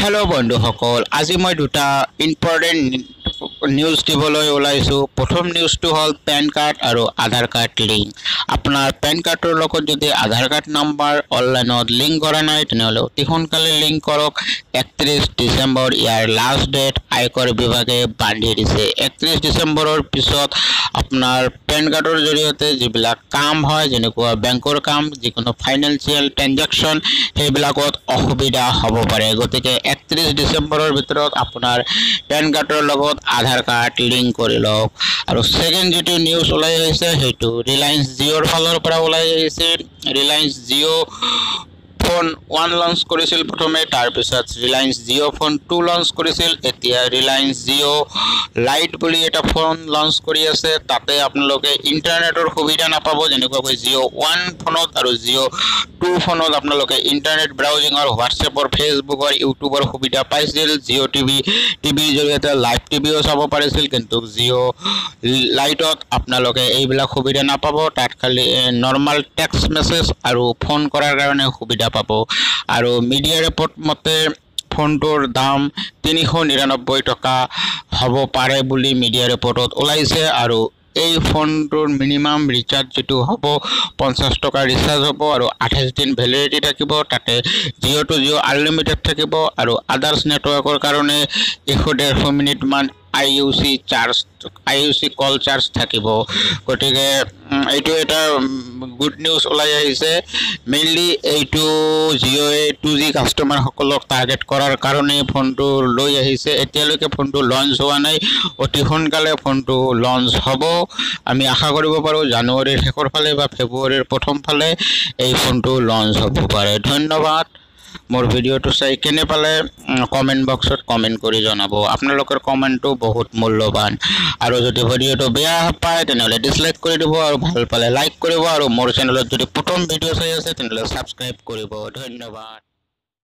Hello' বন্ধুসকল, আজি মই দুটা ইম্পৰ্টেণ্ট নিউজ দিবলৈ ওলাইছোঁ। প্ৰথম নিউজটো হ'ল পেন কাৰ্ড আৰু আধাৰ কাৰ্ড লিংক। আপোনাৰ পেন কাৰ্ডৰ লগত যদি আধাৰ কাৰ্ড নাম্বাৰ অনলাইনত লিংক কৰা নাই, তেনেহ'লে অতি সোনকালে লিংক কৰক। 31 ডিচেম্বৰ ইয়াৰ লাষ্ট ডেট আয়কৰ বিভাগে বান্ধি দিছে। 31 ডিচেম্বৰৰ পিছত আপোনাৰ পেন কাৰ্ডৰ জৰিয়তে যিবিলাক কাম হয়, যেনেকুৱা বেংকৰ কাম, যিকোনো ফাইনেন্সিয়েল ট্ৰেনজেকশ্যন, সেইবিলাকত অসুবিধা হ'ব পাৰে। গতিকে 31 ডিচেম্বৰৰ ভিতৰত আপোনাৰ পেন কাৰ্ডৰ লগত আধাৰ কাৰ্ড লিংক কৰি লওক। আৰু ছেকেণ্ড যিটো নিউজ ওলাই আহিছে, সেইটো ৰিলায়েন্স জিঅ'ৰ ফালৰ পৰা ওলাই আহিছে। ৰিলায়েন্স জিঅ' ফোন 1 লঞ্চ কৰিছিল প্ৰথমে, তাৰপিছত ৰিলায়েন্স জিঅ' ফোন 2 লঞ্চ কৰিছিল। এতিয়া ৰিলায়েন্স জিঅ' লাইট বুলি এটা ফোন লঞ্চ কৰি আছে। তাতে আপোনালোকে ইণ্টাৰনেটৰ সুবিধা নাপাব। যেনেকুৱাকৈ জিঅ' 1 ফোনত আৰু জিঅ' 2 ফোনত আপোনালোকে ইণ্টাৰনেট ব্ৰাউজিঙৰ, হোৱাটছএপৰ, ফেচবুকৰ, ইউটিউবৰ সুবিধা পাইছিল। জিঅ' টিভি, টিভিৰ জৰিয়তে লাইভ টিভিও চাব পাৰিছিল। কিন্তু জিঅ' লাইটত আপোনালোকে এইবিলাক সুবিধা নাপাব। তাত খালি নৰ্মেল টেক্সট মেছেজ আৰু ফোন কৰাৰ কাৰণে সুবিধা পাব। আৰু মিডিয়া ৰিপৰ্ট মতে ফোনটোৰ দাম 399 টকা হ'ব পাৰে বুলি মিডিয়া ৰিপৰ্টত ওলাইছে। আৰু এই ফোনটোৰ মিনিমাম ৰিচাৰ্জ যিটো হ'ব, 50 টকা ৰিচাৰ্জ হ'ব আৰু 28 দিন ভেলিডিটি থাকিব। তাতে জিঅ' টু জিঅ' আনলিমিটেড থাকিব আৰু আদাৰ্ছ নেটৱৰ্কৰ কাৰণে 100 150 মিনিটমান IUC charge, IUC কল চাৰ্জ থাকিব। গতিকে এইটো এটা গুড নিউজ ওলাই আহিছে। মেইনলি এইটো জিঅ'য়ে 2G কাষ্টমাৰসকলক টাৰ্গেট কৰাৰ কাৰণেই ফোনটো লৈ আহিছে। এতিয়ালৈকে ফোনটো লঞ্চ হোৱা নাই। অতি সোনকালে ফোনটো লঞ্চ হ'ব। আমি আশা কৰিব পাৰোঁ, জানুৱাৰীৰ শেষৰ ফালে বা ফেব্ৰুৱাৰীৰ প্ৰথম ফালে এই ফোনটো লঞ্চ হ'ব পাৰে। ধন্যবাদ। মোৰ ভিডিঅ'টো চাই কেনে পালে কমেণ্ট বক্সত কমেণ্ট কৰি জনাব। আপোনালোকৰ কমেণ্টটো বহুত মূল্যৱান। আৰু যদি ভিডিঅ'টো বেয়া পায়, তেনেহ'লে ডিছলাইক কৰি দিব আৰু ভাল পালে লাইক কৰিব। আৰু মোৰ চেনেলত যদি প্ৰথম ভিডিঅ' চাই আছে, তেনেহ'লে ছাবস্ক্ৰাইব কৰিব। ধন্যবাদ।